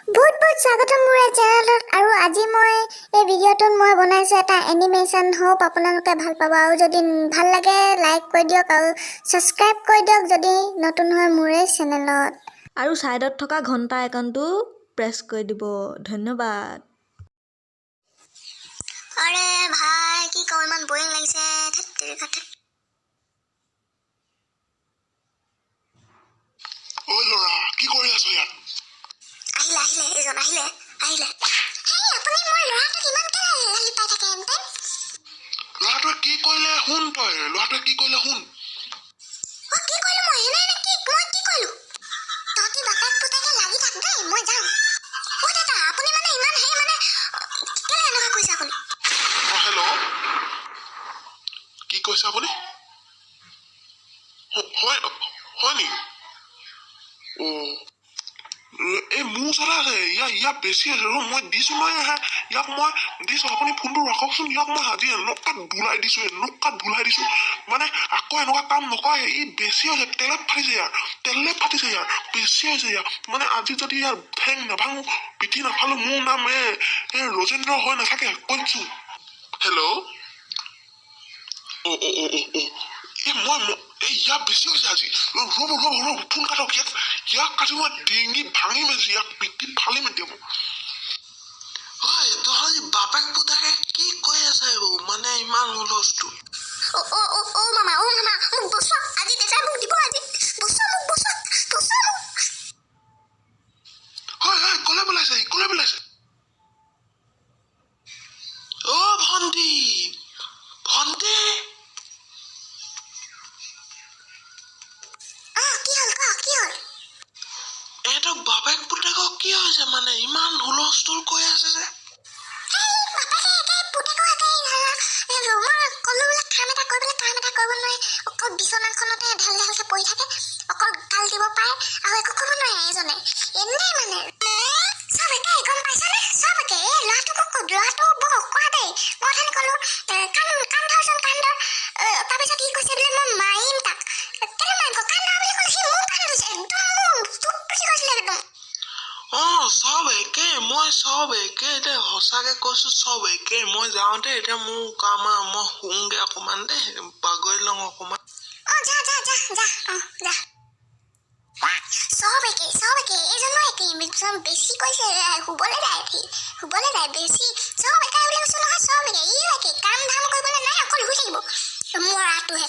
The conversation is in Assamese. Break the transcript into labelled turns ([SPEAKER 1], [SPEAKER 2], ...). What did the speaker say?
[SPEAKER 1] বহুত বহুত স্বাগতম মোৰ এই চেনেলত। আৰু আজি মই এই ভিডিঅ'টোত মই বনাইছোঁ এটা এনিমেশ্যন। হোপ আপোনালোকে ভাল পাব আৰু যদি ভাল লাগে লাইক কৰি দিয়ক আৰু ছাবস্ক্ৰাইব কৰি দিয়ক যদি নতুন হয় মোৰ এই চেনেলত।
[SPEAKER 2] আৰু ছাইডত থকা ঘণ্টা আইকনটো প্ৰেছ কৰি দিব। ধন্যবাদ।
[SPEAKER 1] আৰে ভাই, কি কওঁ, ইমান বৰিং লাগিছে। ধেত তেৰিকা, ধেত।
[SPEAKER 3] ঐ ল'ৰা, কি কৰি আছ ইয়াত?
[SPEAKER 1] আহিলে, আহিলে, এইজন আহিলে, আহিলে। হেই, আপুনি মোৰ ল'ৰাটোক ইমান কেলে গালি পাই থাকে এনিটাইম?
[SPEAKER 3] ল'ৰাটোৱে কি কৰিলে শুন তই, ল'ৰাটোৱে কি কৰিলে শুন।
[SPEAKER 1] অ, কি কৰিলো মই? এনে এনে কি মই কি কৰিলো? তহঁতি বাপেক পুতেকে লাগি থাক দেই, মই যাওঁ। অ দাদা, আপুনি মানে ইমান সেই মানে কেলে এনেকুৱা কৰিছে আপুনি?
[SPEAKER 3] অ, হেল্ল', কি কৈছে আপুনি? হয় হয় নেকি? অ, এই মোৰ ওচৰতে আছে। ইয়াক বেছি আছে। ৰ, মই দিছোঁ নহয়। ইয়াক মই দিছোঁ। আপুনি ফোনটো ৰাখকচোন। ইয়াক মই আজি এনেকুৱা ধুলাই দিছোঁ, এনেকুৱা ধুলাই দিছোঁ, মানে আকৌ এনেকুৱা কাম নকৰে। ই বেছি হৈছে, তেলে ফাটিছে ইয়াৰ, তেলে ফাটিছে ইয়াৰ, বেছি হৈছে ইয়াৰ। মানে আজি যদি ইয়াৰ ঠেং নাভাঙো, পিঠি নাফালো, মোৰ নাম এই ৰজেন্দ্ৰ হৈ নাথাকে, কৈছোঁ। হেল্ল'। অ অ অ অ অ এই মই এই ইয়াক বেছি হৈছে আজি। ৰ'ব, ৰ'ব, ৰ'ব, ফোন কাটক। ইয়াক কাটি মই ডিঙি ভাঙিম আজি, ইয়াক পিঠি ফালিম এতিয়া মই।
[SPEAKER 4] ঐ, তহঁতি বাপেক পুতেকে কি কৈ আছ এইবোৰ? মানে ইমান হুলস্থুল।
[SPEAKER 1] অ অ অ অ মামা, অ মামা, মোক বচোৱা। আজি দেউতাই মোক দিব আজি। বচোৱা মোক, বচোৱা, বচোৱা মোক।
[SPEAKER 3] হয় হয়, ক'লে পেলাইছে, ক'লে পেলাইছে?
[SPEAKER 4] অ ভণ্টি, ভণ্টি।
[SPEAKER 1] অ, কি হ'ল? ক, কি হ'ল?
[SPEAKER 4] এহঁতৰ বাপেক পুতেকক কি হৈছে? মানে ইমান হুলস্থুল কৈ আছে যে?
[SPEAKER 1] এই বাপেকে একে, পুতেকো একে। মই ক'লো বোলে কাম এটা কৰিবলৈ, কাম এটা কৰিব নোৱাৰে। অকল বিচনাখনতে ঢেল ঢেলকে পৰি থাকে। অকল গাল দিব পাৰে আৰু একো কৰিব নোৱাৰে এইজনে। এনেই মানে চব একে, গম পাইছানে? চব একে। এই ল'ৰাটোকো, ল'ৰাটো বৰ অকৰা দেই। মই অথনি ক'লো, কাণ ধৰচোন, কাণ ধৰ। তাৰপিছত সি কৈছে বোলে মই মাৰিম তাক। কেলে মাৰিম? কাণ ধৰ বুলি ক'লে, সি মোৰ কাণ ধৰিছে। একদম মোৰ চুপ উঠি গৈছিলে একদম।
[SPEAKER 4] অ, চব একে, মই চব একে দেই, সঁচাকে কৈছো, চব একে। মই যাওঁ দেই এতিয়া, মোৰ কাম আৰু, মই শুওঁগে অকণমান দেই, বাগৰি লওঁ অকণমান।
[SPEAKER 1] অ, যা, যা, যা, যা। অ, যা। চব একে, চব একে। এইজনো একে, বেছি কৈছে। শুবলৈ যায় সি, শুবলৈ যায় বেছি। চব একে বুলি কৈছো নহয়, চব একে। ইও একে, কাম ধাম কৰিবলৈ নাই, অকল শুই থাকিব মৰাটোহে।